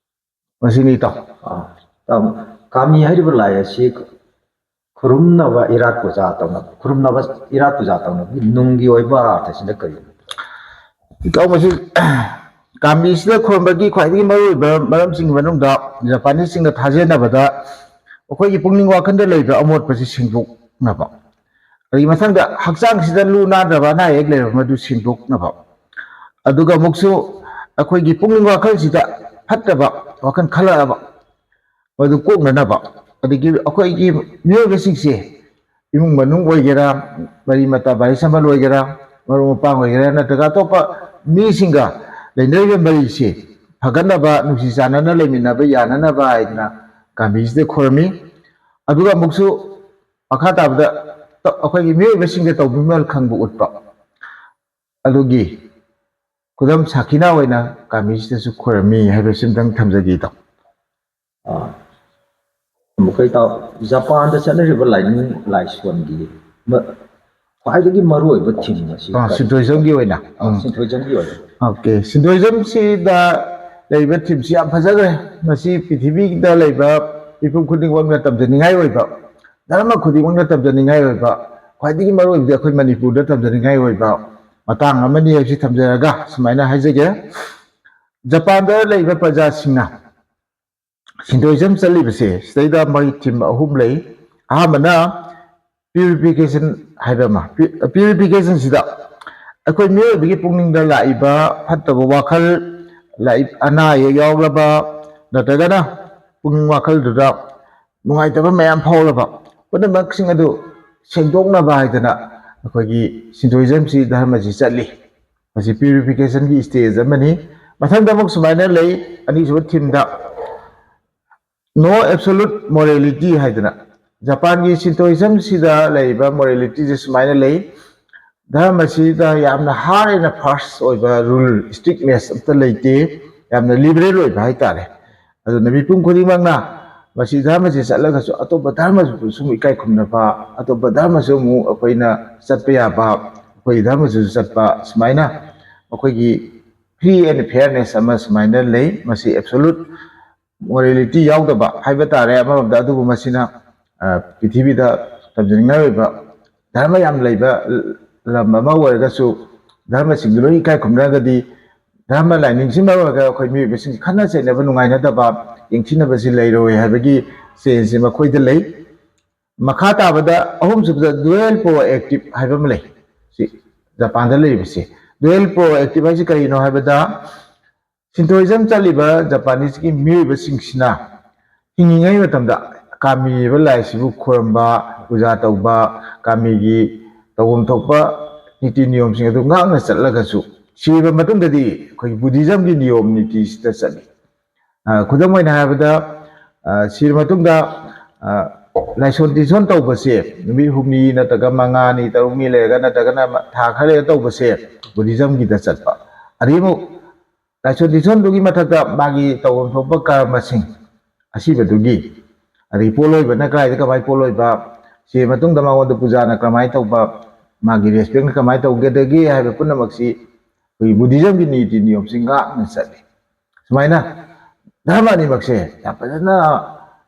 ꯃꯁꯤꯅꯤ ꯏꯇꯥꯎ꯫ ꯑꯥ, ꯏꯇꯥꯎ, ꯀꯥꯃꯤ ꯍꯥꯏꯔꯤꯕ ꯂꯥꯏ ꯑꯁꯤ ꯈꯨꯔꯨꯝꯅꯕ ꯏꯔꯥꯠ ꯄꯨꯖꯥ ꯇꯧꯅꯕ, ꯈꯨꯔꯨꯝꯅꯕ ꯏꯔꯥꯠ ꯄꯨꯖꯥ ꯇꯧꯅꯕꯒꯤ ꯅꯨꯡꯒꯤ ꯑꯣꯏꯕ ꯑꯥꯔꯊꯁꯤꯅ ꯀꯔꯤꯅꯣ? ꯏꯇꯥꯎ, ꯃꯁꯤ ꯀꯥꯃꯤꯁꯤꯗ ꯈꯨꯔꯨꯝꯕꯒꯤ ꯈ꯭ꯋꯥꯏꯗꯒꯤ ꯃꯔꯨꯑꯣꯏꯕ ꯃꯔꯝꯁꯤꯡꯒꯤ ꯃꯅꯨꯡꯗ ꯖꯄꯥꯅꯤꯁꯁꯤꯡꯅ ꯊꯥꯖꯅꯕꯗ ꯑꯩꯈꯣꯏꯒꯤ ꯄꯨꯛꯅꯤꯡ ꯋꯥꯈꯜꯗ ꯂꯩꯕ ꯑꯃꯣꯠꯄꯁꯤ ꯁꯦꯡꯗꯣꯛꯅꯕ, ꯑꯗꯒꯤ ꯃꯊꯪꯗ ꯍꯛꯆꯥꯡꯁꯤꯗ ꯂꯨ ꯅꯥꯗꯕ ꯑꯅꯥ ꯑꯌꯦꯛ ꯂꯩꯔꯕ ꯃꯗꯨ ꯁꯦꯡꯗꯣꯛꯅꯕ, ꯑꯗꯨꯒ ꯑꯃꯨꯛꯁꯨ ꯑꯩꯈꯣꯏꯒꯤ ꯄꯨꯛꯅꯤꯡ ꯋꯥꯈꯜꯁꯤꯗ ꯐꯠꯇꯕ ꯋꯥꯈꯜ ꯈꯜꯂꯛꯑꯕ ꯃꯗꯨ ꯀꯣꯛꯅꯅꯕ, ꯑꯗꯒꯤ ꯑꯩꯈꯣꯏꯒꯤ ꯃꯤꯑꯣꯏꯕꯁꯤꯡꯁꯦ ꯏꯃꯨꯡ ꯃꯅꯨꯡ ꯑꯣꯏꯒꯦꯔꯥ, ꯃꯔꯤ ꯃꯇꯥ ꯚꯥꯏ ꯁꯝꯕꯜ ꯑꯣꯏꯒꯦꯔꯥ, ꯃꯔꯨꯞ ꯃꯄꯥꯡ ꯑꯣꯏꯒꯦꯔꯥ, ꯅꯠꯇ꯭ꯔꯒ ꯑꯇꯣꯞꯄ ꯃꯤꯁꯤꯡꯒ ꯂꯩꯅꯔꯤꯕ ꯃꯔꯤꯁꯦ ꯐꯒꯠꯅꯕ, ꯅꯨꯡꯁꯤ ꯆꯥꯟꯅꯅ ꯂꯩꯃꯤꯟꯅꯕ ꯌꯥꯅꯅꯕ ꯍꯥꯏꯗꯅ ꯀꯥꯃꯤꯁꯤꯗ ꯈꯨꯔꯨꯝꯃꯤ꯫ ꯑꯗꯨꯒ ꯑꯃꯨꯛꯁꯨ ꯃꯈꯥ ꯇꯥꯕꯗ ꯑꯩꯈꯣꯏꯒꯤ ꯃꯤꯑꯣꯏꯕꯁꯤꯡꯗ ꯇꯧꯕꯤꯃꯜ ꯈꯪꯕ ꯎꯠꯄ, ꯑꯗꯨꯒꯤ ꯈꯨꯗꯝ ꯁꯥꯈꯤꯅ ꯑꯣꯏꯅ ꯀꯥꯃꯤꯁꯤꯗꯁꯨ ꯈꯣꯏꯔꯝꯃꯤ ꯍꯥꯏꯕꯁꯤꯃꯇꯪ ꯊꯝꯖꯒꯦ ꯏꯇꯥꯎ꯫ ꯑꯥ, ꯑꯃꯨꯛꯀ ꯏꯇꯥꯎ, ꯖꯄꯥꯟꯗ ꯆꯠꯅꯔꯤꯕ ꯂꯥꯏꯅꯤꯡ ꯂꯥꯏꯁꯣꯟꯒꯤ ꯃ-, ꯈ꯭ꯋꯥꯏꯗꯒꯤ ꯃꯔꯨꯑꯣꯏꯕ ꯊꯤꯝ ꯑꯁꯤ ꯑꯥ, ꯀꯔꯤ? ꯁꯤꯟꯇꯣꯏꯖꯝꯒꯤ ꯑꯣꯏꯅ꯫ ꯑꯥ, ꯎꯝ꯫ ꯁꯤꯟꯇꯣꯏꯖꯝꯒꯤ ꯑꯣꯏꯅ꯫ ꯑꯣꯀꯦ, ꯁꯤꯟꯇꯣꯏꯖꯝꯁꯤꯗ ꯂꯩꯔꯤꯕ ꯊꯤꯝꯁꯤ ꯌꯥꯝ ꯐꯖꯈ꯭ꯔꯦ꯫ ꯃꯁꯤ ꯄ꯭ꯔꯤꯊꯤꯕꯤꯗ ꯂꯩꯕ ꯃꯤꯄꯨꯝ ꯈꯨꯗꯤꯡꯃꯛꯅ ꯇꯝꯖꯅꯤꯡꯉꯥꯏ ꯑꯣꯏꯕ, ꯙꯔꯃ ꯈꯨꯗꯤꯡꯃꯛꯅ ꯇꯝꯖꯅꯤꯡꯉꯥꯏ ꯑꯣꯏꯕ, ꯈ꯭ꯋꯥꯏꯗꯒꯤ ꯃꯔꯨꯑꯣꯏꯕꯗꯤ ꯑꯩꯈꯣꯏ ꯃꯅꯤꯄꯨꯔꯗ ꯇꯝꯖꯅꯤꯡꯉꯥꯏ ꯑꯣꯏꯕ ꯃꯇꯥꯡ ꯑꯃꯅꯤ ꯍꯥꯏꯕꯁꯤ ꯊꯝꯖꯔꯒ ꯁꯨꯃꯥꯏꯅ ꯍꯥꯏꯖꯒꯦ꯫ ꯖꯄꯥꯟꯗ ꯂꯩꯕ ꯄ꯭ꯔꯖꯥꯁꯤꯡꯅ ꯁꯤꯟꯇꯣꯏꯖꯝ ꯆꯠꯂꯤꯕꯁꯦ ꯁꯤꯗꯩꯗ ꯃꯣꯏ ꯊꯤꯝ ꯑꯍꯨꯝ ꯂꯩ꯫ ꯑꯍꯥꯟꯕꯅ ꯄ꯭ꯌꯨꯔꯤꯐꯤꯀꯦꯁꯟ ꯍꯥꯏꯕ ꯑꯃ꯫ ꯄ꯭ꯌꯨꯔꯤꯐꯤꯀꯦꯁꯟꯁꯤꯗ ꯑꯩꯈꯣꯏ ꯃꯤꯑꯣꯏꯕꯒꯤ ꯄꯨꯛꯅꯤꯡꯗ ꯂꯥꯛꯏꯕ ꯐꯠꯇꯕ ꯋꯥꯈꯜ, ꯂꯥꯛꯏ-, ꯑꯅꯥ ꯑꯌꯦꯛ ꯌꯥꯎꯔꯕ, ꯅꯠꯇ꯭ꯔꯒꯅ ꯄꯨꯛꯅꯤꯡ ꯋꯥꯈꯜꯗꯨꯗ ꯅꯨꯡꯉꯥꯏꯇꯕ ꯃꯌꯥꯝ ꯐꯥꯎꯔꯕ ꯄꯨꯝꯅꯃꯛꯁꯤꯡ ꯑꯗꯨ ꯁꯦꯡꯗꯣꯛꯅꯕ ꯍꯥꯏꯗꯅ ꯑꯩꯈꯣꯏꯒꯤ ꯁꯤꯟꯇꯣꯏꯖꯝꯁꯤ, ꯙꯔꯃꯁꯤ ꯆꯠꯂꯤ꯫ ꯃꯁꯤ ꯄ꯭ꯌꯨꯔꯤꯐꯤꯀꯦꯁꯟꯒꯤ ꯁ꯭ꯇꯦꯖ ꯑꯃꯅꯤ꯫ ꯃꯊꯪꯗ ꯑꯃꯨꯛ ꯁꯨꯃꯥꯏꯅ ꯂꯩ, ꯑꯅꯤꯁꯨꯕ ꯊꯤꯝꯗ, "No absolute morality" ꯍꯥꯏꯗꯅ꯫ ꯖꯄꯥꯟꯒꯤ ꯁꯤꯟꯇꯣꯏꯖꯝꯁꯤꯗ ꯂꯩꯔꯤꯕ ꯃꯣꯔꯦꯂꯤꯇꯤꯁꯦ ꯁꯨꯃꯥꯏꯅ ꯂꯩ: ꯙꯔꯃꯁꯤꯗ ꯌꯥꯝꯅ ꯍꯥꯔꯗ ꯑꯦꯟ ꯐꯥꯁ ꯑꯣꯏꯕ ꯔꯨꯜ, ꯁ꯭ꯇ꯭ꯔꯤꯛꯅꯦꯁ ꯑꯝꯇ ꯂꯩꯇꯦ, ꯌꯥꯝꯅ ꯂꯤꯕꯔꯦꯜ ꯑꯣꯏꯕ ꯍꯥꯏꯇꯥꯔꯦ꯫ ꯑꯗꯨꯅ ꯃꯤꯄꯨꯝ ꯈꯨꯗꯤꯡꯃꯛꯅ ꯃꯁꯤ ꯙꯔꯃꯁꯤ ꯆꯠꯂꯒꯁꯨ ꯑꯇꯣꯞꯄ ꯙꯔꯃꯁꯨ ꯁꯨꯝ ꯏꯀꯥꯏ ꯈꯨꯝꯅꯕ, ꯑꯇꯣꯞꯄ ꯙꯔꯃꯁꯨ ꯑꯃꯨꯛ ꯑꯩꯈꯣꯏꯅ ꯆꯠꯄ ꯌꯥꯕ, ꯑꯩꯈꯣꯏꯒꯤ ꯙꯔꯃꯁꯤꯁꯨ ꯆꯠꯄ, ꯁꯨꯃꯥꯏꯅ ꯑꯩꯈꯣꯏꯒꯤ free and fairness ꯑꯃ ꯁꯨꯃꯥꯏꯅ ꯂꯩ꯫ ꯃꯁꯤ absolute morality ꯌꯥꯎꯗꯕ ꯍꯥꯏꯕ ꯇꯥꯔꯦ ꯑꯃꯔꯣꯝꯗ꯫ ꯑꯗꯨꯕꯨ ꯃꯁꯤꯅ, ꯑ, ꯄ꯭ꯔꯤꯊꯤꯕꯤꯗ ꯇꯝꯖꯅꯤꯡꯉꯥꯏ ꯑꯣꯏꯕ ꯙꯔꯃ ꯌꯥꯝ ꯂꯩꯕ ꯂꯝ ꯑꯃ ꯑꯣꯏꯔꯒꯁꯨ, ꯙꯔꯃꯁꯤꯡꯗꯨ ꯂꯣꯏ ꯏꯀꯥꯏ ꯈꯨꯝꯅꯔꯒꯗꯤ ꯙꯔꯃ ꯂꯥꯏꯅꯤꯡꯁꯤꯡ ꯃꯔꯨ ꯑꯣꯏꯔꯒ ꯑꯩꯈꯣꯏ ꯃꯤꯑꯣꯏꯕꯁꯤꯡ ꯈꯠꯅ ꯆꯩꯅꯕ, ꯅꯨꯡꯉꯥꯏꯅꯗꯕ, ꯌꯦꯡꯊꯤꯅꯕꯁꯤ ꯂꯩꯔꯣꯏ ꯍꯥꯏꯕꯒꯤ ꯆꯦꯟꯁꯤ ꯃꯈꯣꯏꯗ ꯂꯩ꯫ ꯃꯈꯥ ꯇꯥꯕꯗ ꯑꯍꯨꯝꯁꯨꯕꯗ dual proactive ꯍꯥꯏꯕ ꯑꯃ ꯂꯩ꯫ ꯁꯤ ꯖꯄꯥꯟꯗ ꯂꯩꯔꯤꯕꯁꯤ꯫ Dual proactive ꯍꯥꯏꯁꯤ ꯀꯔꯤꯅꯣ ꯍꯥꯏꯕꯗ, Shintoism ꯆꯠꯂꯤꯕ ꯖꯄꯥꯅꯤꯁꯀꯤ ꯃꯤꯑꯣꯏꯕꯁꯤꯡꯁꯤꯅ ꯍꯤꯡꯉꯤꯉꯩ ꯃꯇꯝꯗ ꯀꯥꯃꯤ ꯍꯥꯏꯕ ꯂꯥꯏꯁꯤꯕꯨ ꯈꯨꯔꯨꯝꯕ, ꯄꯨꯖꯥ ꯇꯧꯕ, ꯀꯥꯃꯤꯒꯤ ꯇꯧꯐꯝ ꯊꯣꯛꯄ ꯅꯤꯇꯤ ꯅꯤꯌꯣꯝꯁꯤꯡ ꯑꯗꯨ ꯉꯥꯛꯅ ꯆꯠꯂꯒꯁꯨ, ꯁꯤꯔꯕ ꯃꯇꯨꯡꯗꯗꯤ ꯑꯩꯈꯣꯏꯒꯤ Buddhismꯒꯤ ꯅꯤꯌꯣꯝ ꯅꯤꯇꯤꯁꯤꯗ ꯆꯠꯂꯤ꯫ ꯑ, ꯈꯨꯗꯝ ꯑꯣꯏꯅ ꯍꯥꯏꯔꯕꯗ, ꯑ, ꯁꯤꯔ ꯃꯇꯨꯡꯗ, ꯑ, ꯂꯥꯏꯁꯣꯟ ꯇꯤꯟꯁꯣꯟ ꯇꯧꯕꯁꯦ ꯅꯨꯃꯤꯠ ꯍꯨꯝꯅꯤ ꯅꯠꯇ꯭ꯔꯒ ꯃꯉꯥꯅꯤ, ꯇꯔꯨꯛꯅꯤ ꯂꯩꯔꯒ ꯅꯠꯇ꯭ꯔꯒꯅ ꯊꯥ ꯈꯔ ꯂꯩꯔꯒ ꯇꯧꯕꯁꯦ Buddhismꯒꯤꯗ ꯆꯠꯄ꯫ ꯑꯗꯩ ꯑꯃꯨꯛ ꯂꯥꯏꯁꯣꯟ ꯇꯤꯟꯁꯣꯟꯗꯨꯒꯤ ꯃꯊꯛꯇ ꯃꯥꯒꯤ ꯇꯧꯐꯝ ꯊꯣꯛꯄ ꯀꯔꯃꯁꯤꯡ ꯑꯁꯤꯕꯗꯨꯒꯤ, ꯑꯗꯒꯤ ꯄꯣꯠꯂꯣꯏꯕꯅ ꯀꯗꯥꯏꯗ ꯀꯃꯥꯏꯅ ꯄꯣꯠꯂꯣꯏꯕ, ꯁꯤꯔ ꯃꯇꯨꯡꯗ ꯃꯉꯣꯟꯗ ꯄꯨꯖꯥꯅ ꯀꯃꯥꯏꯅ ꯇꯧꯕ, ꯃꯥꯒꯤ respectꯅ ꯀꯃꯥꯏꯅ ꯇꯧꯒꯗꯒꯦ ꯍꯥꯏꯕ ꯄꯨꯝꯅꯃꯛꯁꯤ ꯑꯩꯈꯣꯏꯒꯤ Buddhismꯒꯤ ꯅꯤꯇꯤ ꯅꯤꯌꯣꯝꯁꯤ ꯉꯥꯛꯅ ꯆꯠꯂꯤ꯫ ꯁꯨꯃꯥꯏꯅ ꯙꯔꯃ ꯑꯅꯤꯃꯛꯁꯦ ꯌꯥꯝ ꯐꯖꯅ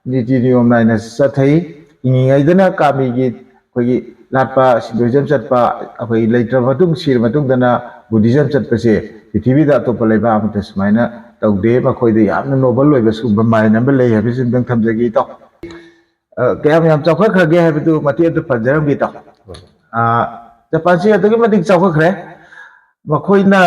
ꯅꯤꯇꯤ ꯅꯤꯌꯣꯝ ꯅꯥꯏꯅ ꯆꯠꯊꯩ꯫ ꯍꯤꯡꯉꯤꯉꯩꯗꯅ ꯀꯥꯃꯤꯒꯤ ꯑꯩꯈꯣꯏꯒꯤ ꯂꯥꯠꯄ, Shintoism ꯆꯠꯄ, ꯑꯩꯈꯣꯏꯒꯤ ꯂꯩꯇ꯭ꯔ ꯃꯇꯨꯡ, ꯁꯤꯔ ꯃꯇꯨꯡꯗꯅ Buddhism ꯆꯠꯄꯁꯦ ꯄ꯭ꯔꯤꯊꯤꯕꯤꯗ ꯑꯇꯣꯞꯄ ꯂꯩꯕꯥꯛ ꯑꯃꯠꯇ ꯁꯨꯃꯥꯏꯅ ꯇꯧꯗꯦ꯫ ꯃꯈꯣꯏꯗ ꯌꯥꯝꯅ noble ꯑꯣꯏꯕ ꯁꯤꯒꯨꯝꯕ mind ꯑꯃ ꯂꯩ ꯍꯥꯏꯕꯁꯤ ꯑꯝꯇꯪ ꯊꯝꯖꯒꯦ ꯏꯇꯥꯎ꯫ ꯑ, ꯀꯌꯥꯝ ꯌꯥꯝ ꯆꯥꯎꯈꯠꯈ꯭ꯔꯒꯦ ꯍꯥꯏꯕꯗꯨ ꯃꯇꯦꯛ ꯑꯃꯇ ꯄꯟꯖꯔꯝꯒꯦ ꯏꯇꯥꯎ꯫ ꯑ, ꯖꯄꯥꯟꯁꯤ ꯑꯗꯨꯛꯀꯤ ꯃꯇꯤꯛ ꯆꯥꯎꯈꯠꯈ꯭ꯔꯦ꯫ ꯃꯈꯣꯏꯅ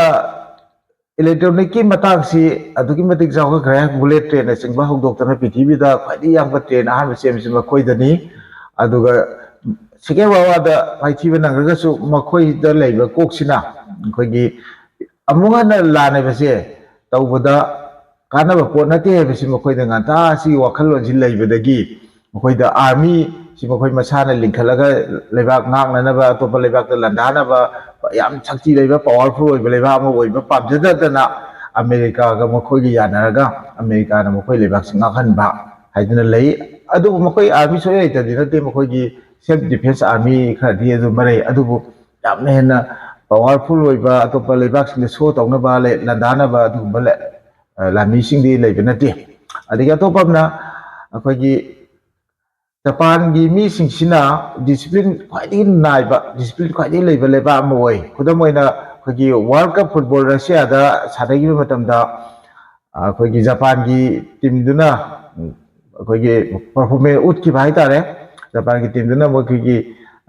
electronicꯀꯤ ꯃꯇꯥꯡꯁꯤ ꯑꯗꯨꯛꯀꯤ ꯃꯇꯤꯛ ꯆꯥꯎꯈꯠꯈ꯭ꯔꯦ꯫ Bullet trainꯅꯆꯤꯡꯕ ꯍꯧꯗꯣꯛꯇꯅ ꯄ꯭ꯔꯤꯊꯤꯕꯤꯗ ꯈ꯭ꯋꯥꯏꯗꯒꯤ ꯌꯥꯡꯕ train ꯑꯍꯥꯟꯕ ꯁꯦꯝꯕꯁꯤ ꯃꯈꯣꯏꯗꯅꯤ꯫ ꯑꯗꯨꯒ second world warꯗ ꯃꯥꯏꯊꯤꯕ ꯅꯪꯈ꯭ꯔꯒꯁꯨ ꯃꯈꯣꯏꯗ ꯂꯩꯕ ꯀꯣꯛꯁꯤꯅ ꯑꯩꯈꯣꯏꯒꯤ ꯑꯃꯨꯛ ꯍꯟꯅ ꯂꯥꯟꯅꯕꯁꯦ ꯇꯧꯕꯗ ꯀꯥꯟꯅꯕ ꯄꯣꯠ ꯅꯠꯇꯦ ꯍꯥꯏꯕꯁꯤ ꯃꯈꯣꯏꯗ ꯉꯟꯇꯥ ꯑꯁꯤꯒꯤ ꯋꯥꯈꯜꯂꯣꯟꯁꯤ ꯂꯩꯕꯗꯒꯤ ꯃꯈꯣꯏꯗ armyꯁꯤ ꯃꯈꯣꯏ ꯃꯁꯥꯅ ꯂꯤꯡꯈꯠꯂꯒ ꯂꯩꯕꯥꯛ ꯉꯥꯛꯅꯅꯕ, ꯑꯇꯣꯞꯄ ꯂꯩꯕꯥꯛꯇ ꯂꯥꯟꯗꯥꯅꯕ ꯌꯥꯝ ꯁꯛꯇꯤ ꯂꯩꯕ, powerful ꯑꯣꯏꯕ ꯂꯩꯕꯥꯛ ꯑꯃ ꯑꯣꯏꯕ ꯄꯥꯝꯖꯗꯗꯅ ꯑꯃꯦꯔꯤꯀꯥꯒ ꯃꯈꯣꯏꯒ ꯌꯥꯅꯔꯒ ꯑꯃꯦꯔꯤꯀꯥꯅ ꯃꯈꯣꯏ ꯂꯩꯕꯥꯛꯁꯤ ꯉꯥꯛꯍꯟꯕ, ꯍꯥꯏꯗꯨꯅ ꯂꯩ꯫ ꯑꯗꯨꯕꯨ ꯃꯈꯣꯏ ꯑꯥꯔꯃꯤ ꯁꯣꯏ ꯂꯩꯇꯗꯤ ꯅꯠꯇꯦ, ꯃꯈꯣꯏꯒꯤ ꯁꯦꯜꯐ ꯗꯤꯐꯦꯟꯁ ꯑꯥꯔꯃꯤ ꯈꯔꯗꯤ ꯑꯗꯨꯝ ꯃꯔꯩ꯫ ꯑꯗꯨꯕꯨ ꯌꯥꯝꯅ ꯍꯦꯟꯅ ꯄꯋꯥꯔꯐꯨꯜ ꯑꯣꯏꯕ, ꯑꯇꯣꯞꯄ ꯂꯩꯕꯥꯛꯁꯤꯡꯗ ꯁꯣ ꯇꯧꯅꯕ, ꯂꯥꯟꯗꯥꯅꯕ ꯑꯗꯨꯒꯨꯝꯕ ꯂꯥꯟꯃꯤꯁꯤꯡꯗꯤ ꯂꯩꯕ ꯅꯠꯇꯦ꯫ ꯑꯗꯒꯤ ꯑꯇꯣꯞꯄ ꯑꯃꯅ, ꯑꯩꯈꯣꯏꯒꯤ ꯖꯄꯥꯟꯒꯤ ꯃꯤꯁꯤꯡꯁꯤꯅ ꯗꯤꯁꯤꯄ꯭ꯂꯤꯟ ꯈ꯭ꯋꯥꯏꯗꯒꯤ ꯅꯥꯏꯕ, ꯗꯤꯁꯤꯄ꯭ꯂꯤꯟ ꯈ꯭ꯋꯥꯏꯗꯒꯤ ꯂꯩꯕ ꯂꯩꯕꯥꯛ ꯑꯃ ꯑꯣꯏ꯫ ꯈꯨꯗꯝ ꯑꯣꯏꯅ, ꯑꯩꯈꯣꯏꯒꯤ ꯋꯥꯔꯜ ꯀꯞ ꯐꯨꯠꯕꯣꯜ ꯔꯁꯤꯌꯥꯗ ꯁꯥꯟꯅꯈꯤꯕ ꯃꯇꯝꯗ, ꯑꯩꯈꯣꯏꯒꯤ ꯖꯄꯥꯟꯒꯤ ꯇꯤꯝꯗꯨꯅ, ꯑꯩꯈꯣꯏꯒꯤ ꯄꯔꯐꯣꯔꯃꯦꯟꯁ ꯎꯠꯈꯤꯕ ꯍꯥꯏꯇꯥꯔꯦ꯫ ꯖꯄꯥꯟꯒꯤ ꯇꯤꯝꯗꯨꯅ ꯃꯈꯣꯏꯒꯤ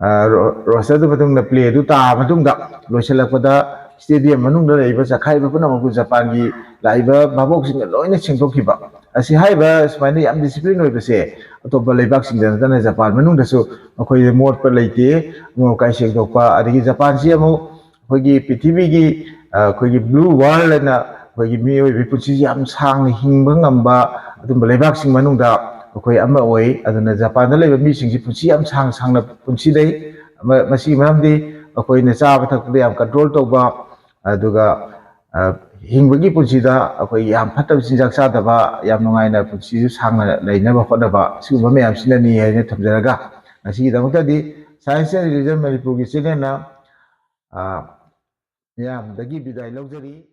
ꯔꯣꯁꯇꯔꯗꯨ ꯃꯇꯨꯡꯗ ꯄ꯭ꯂꯦꯗꯨ ꯇꯥꯔ ꯃꯇꯨꯡꯗ, ꯂꯣꯏꯁꯤꯜꯂꯛꯄꯗ ꯁ꯭ꯇꯦꯗꯤꯌꯝ ꯃꯅꯨꯡꯗ ꯂꯩꯔꯤꯕ ꯆꯈꯥꯏꯔꯤꯕ ꯄꯨꯝꯅꯃꯛꯄꯨ ꯖꯄꯥꯟꯒꯤ ꯂꯥꯛꯏꯕ ꯚꯥꯕꯣꯛꯁꯤꯡꯅ ꯂꯣꯏꯅ ꯁꯦꯡꯗꯣꯛꯈꯤꯕ꯫ ꯑꯁꯤ ꯍꯥꯏꯔꯤꯕ ꯁꯨꯃꯥꯏꯅ ꯌꯥꯝ ꯗꯤꯁꯤꯄ꯭ꯂꯤꯟ ꯑꯣꯏꯕꯁꯦ ꯑꯇꯣꯞꯄ ꯂꯩꯕꯥꯛꯁꯤꯡꯗ ꯅꯠꯇꯅ ꯖꯄꯥꯟ ꯃꯅꯨꯡꯗꯁꯨ ꯃꯈꯣꯏꯗ ꯃꯣꯠꯄ ꯂꯩꯇꯦ, ꯑꯃꯣꯠ ꯑꯀꯥꯏ ꯁꯦꯡꯗꯣꯛꯄ꯫ ꯑꯗꯒꯤ ꯖꯄꯥꯟꯁꯤ ꯑꯃꯨꯛ ꯑꯩꯈꯣꯏꯒꯤ ꯄ꯭ꯔꯤꯊꯤꯕꯤꯒꯤ, ꯑ, ꯑꯩꯈꯣꯏꯒꯤ ꯕ꯭ꯂꯨ ꯋꯥꯔꯜ ꯍꯥꯏꯅ ꯑꯩꯈꯣꯏꯒꯤ ꯃꯤꯑꯣꯏꯕꯒꯤ ꯄꯨꯟꯁꯤꯁꯤ ꯌꯥꯝ ꯁꯥꯡꯅ ꯍꯤꯡꯕ ꯉꯝꯕ ꯑꯗꯨꯝꯕ ꯂꯩꯕꯥꯛꯁꯤꯡ ꯃꯅꯨꯡꯗ ꯑꯩꯈꯣꯏ ꯑꯃ ꯑꯣꯏ꯫ ꯑꯗꯨꯅ ꯖꯄꯥꯟꯗ ꯂꯩꯕ ꯃꯤꯁꯤꯡꯁꯤ ꯄꯨꯟꯁꯤ ꯌꯥꯝ ꯁꯥꯡ ꯁꯥꯡꯅ ꯄꯨꯟꯁꯤꯗꯩ꯫ ꯃ-, ꯃꯁꯤꯒꯤ ꯃꯔꯝꯗꯤ ꯑꯩꯈꯣꯏꯅ ꯆꯥꯕ ꯊꯛꯄꯗ ꯌꯥꯝ ꯀꯟꯇ꯭ꯔꯣꯜ ꯇꯧꯕ, ꯑꯗꯨꯒ, ꯑ, ꯍꯤꯡꯕꯒꯤ ꯄꯨꯟꯁꯤꯗ ꯑꯩꯈꯣꯏ ꯌꯥꯝ ꯐꯠꯇꯕ ꯆꯤꯟꯖꯥꯛ ꯆꯥꯗꯕ, ꯌꯥꯝ ꯅꯨꯡꯉꯥꯏꯅ ꯄꯨꯟꯁꯤꯁꯨ ꯁꯥꯡꯅ ꯂꯩꯅꯕ ꯍꯣꯠꯅꯕ, ꯁꯤꯒꯨꯝꯕ ꯃꯌꯥꯝꯁꯤꯅꯅꯤ ꯍꯥꯏꯅ ꯊꯝꯖꯔꯒ, ꯉꯁꯤꯒꯤꯗꯃꯛꯇꯗꯤ Science and Religion ꯃꯅꯤꯄꯨꯔꯒꯤ ꯆꯦꯅꯦꯜꯅ, ꯑ, ꯃꯤꯌꯥꯝꯗꯒꯤ ꯕꯤꯗꯥꯏ ꯂꯧꯖꯔꯤ꯫